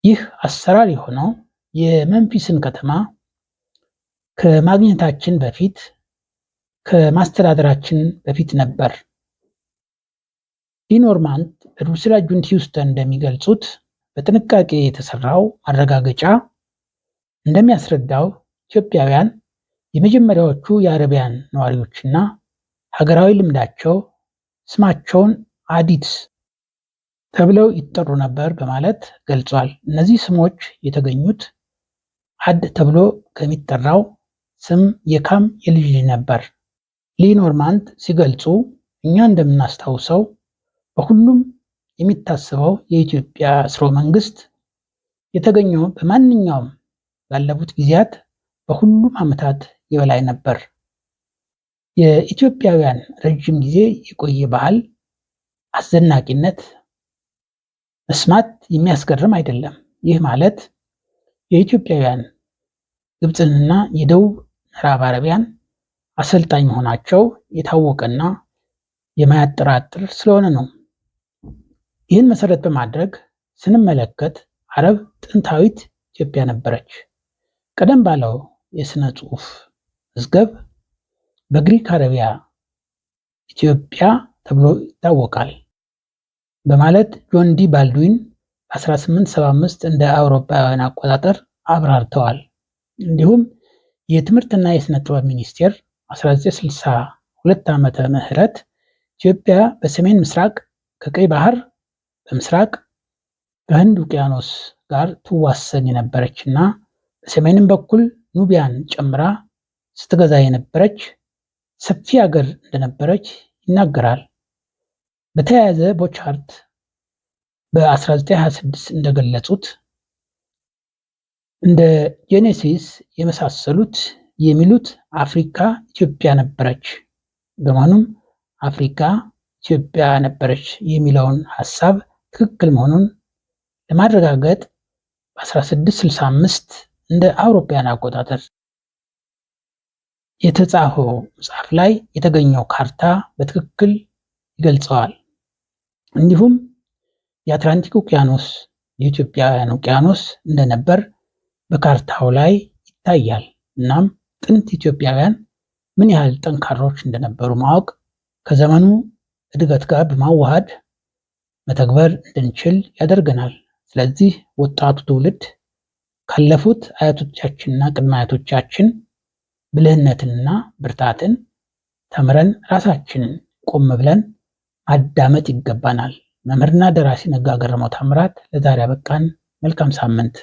ይህ አሰራር የሆነው የመምፊስን ከተማ ከማግኘታችን በፊት ከማስተዳደራችን በፊት ነበር። ሊኖርማንት ሩሲላ ጁንት ሂውስተን እንደሚገልጹት በጥንቃቄ የተሰራው ማረጋገጫ እንደሚያስረዳው ኢትዮጵያውያን የመጀመሪያዎቹ የአረቢያን ነዋሪዎችና ሀገራዊ ልምዳቸው ስማቸውን አዲትስ ተብለው ይጠሩ ነበር በማለት ገልጿል። እነዚህ ስሞች የተገኙት አድ ተብሎ ከሚጠራው ስም የካም የልጅ ልጅ ነበር። ሊኖርማንት ሲገልጹ እኛ እንደምናስታውሰው በሁሉም የሚታሰበው የኢትዮጵያ ስርወ መንግስት የተገኘው በማንኛውም ባለፉት ጊዜያት በሁሉም ዓመታት የበላይ ነበር። የኢትዮጵያውያን ረጅም ጊዜ የቆየ ባህል አስደናቂነት መስማት የሚያስገርም አይደለም። ይህ ማለት የኢትዮጵያውያን ግብፅንና የደቡብ ምዕራብ አረቢያን አሰልጣኝ መሆናቸው የታወቀና የማያጠራጥር ስለሆነ ነው። ይህን መሰረት በማድረግ ስንመለከት አረብ ጥንታዊት ኢትዮጵያ ነበረች። ቀደም ባለው የሥነ ጽሑፍ መዝገብ በግሪክ አረቢያ ኢትዮጵያ ተብሎ ይታወቃል በማለት ጆን ዲ ባልድዊን በ1875 እንደ አውሮፓውያን አቆጣጠር አብራርተዋል። እንዲሁም የትምህርትና የሥነ ጥበብ ሚኒስቴር 1962 ዓመተ ምህረት ኢትዮጵያ በሰሜን ምስራቅ ከቀይ ባህር በምስራቅ ከህንድ ውቅያኖስ ጋር ትዋሰን የነበረች እና በሰሜንም በኩል ኑቢያን ጨምራ ስትገዛ የነበረች ሰፊ ሀገር እንደነበረች ይናገራል። በተያያዘ ቦቻርት በ1926 እንደገለጹት እንደ ጄኔሲስ የመሳሰሉት የሚሉት አፍሪካ ኢትዮጵያ ነበረች። በመሆኑም አፍሪካ ኢትዮጵያ ነበረች የሚለውን ሀሳብ ትክክል መሆኑን ለማረጋገጥ በ1665 እንደ አውሮፓውያን አቆጣጠር የተጻፈው መጽሐፍ ላይ የተገኘው ካርታ በትክክል ይገልጸዋል። እንዲሁም የአትላንቲክ ውቅያኖስ የኢትዮጵያውያን ውቅያኖስ እንደነበር በካርታው ላይ ይታያል። እናም ጥንት ኢትዮጵያውያን ምን ያህል ጠንካሮች እንደነበሩ ማወቅ ከዘመኑ እድገት ጋር በማዋሃድ መተግበር እንድንችል ያደርገናል። ስለዚህ ወጣቱ ትውልድ ካለፉት አያቶቻችንና ቅድመ አያቶቻችን ብልህነትንና ብርታትን ተምረን ራሳችንን ቆም ብለን ማዳመጥ ይገባናል። መምህርና ደራሲ ነጋ ገረመው ታምራት ለዛሬ አበቃን። መልካም ሳምንት።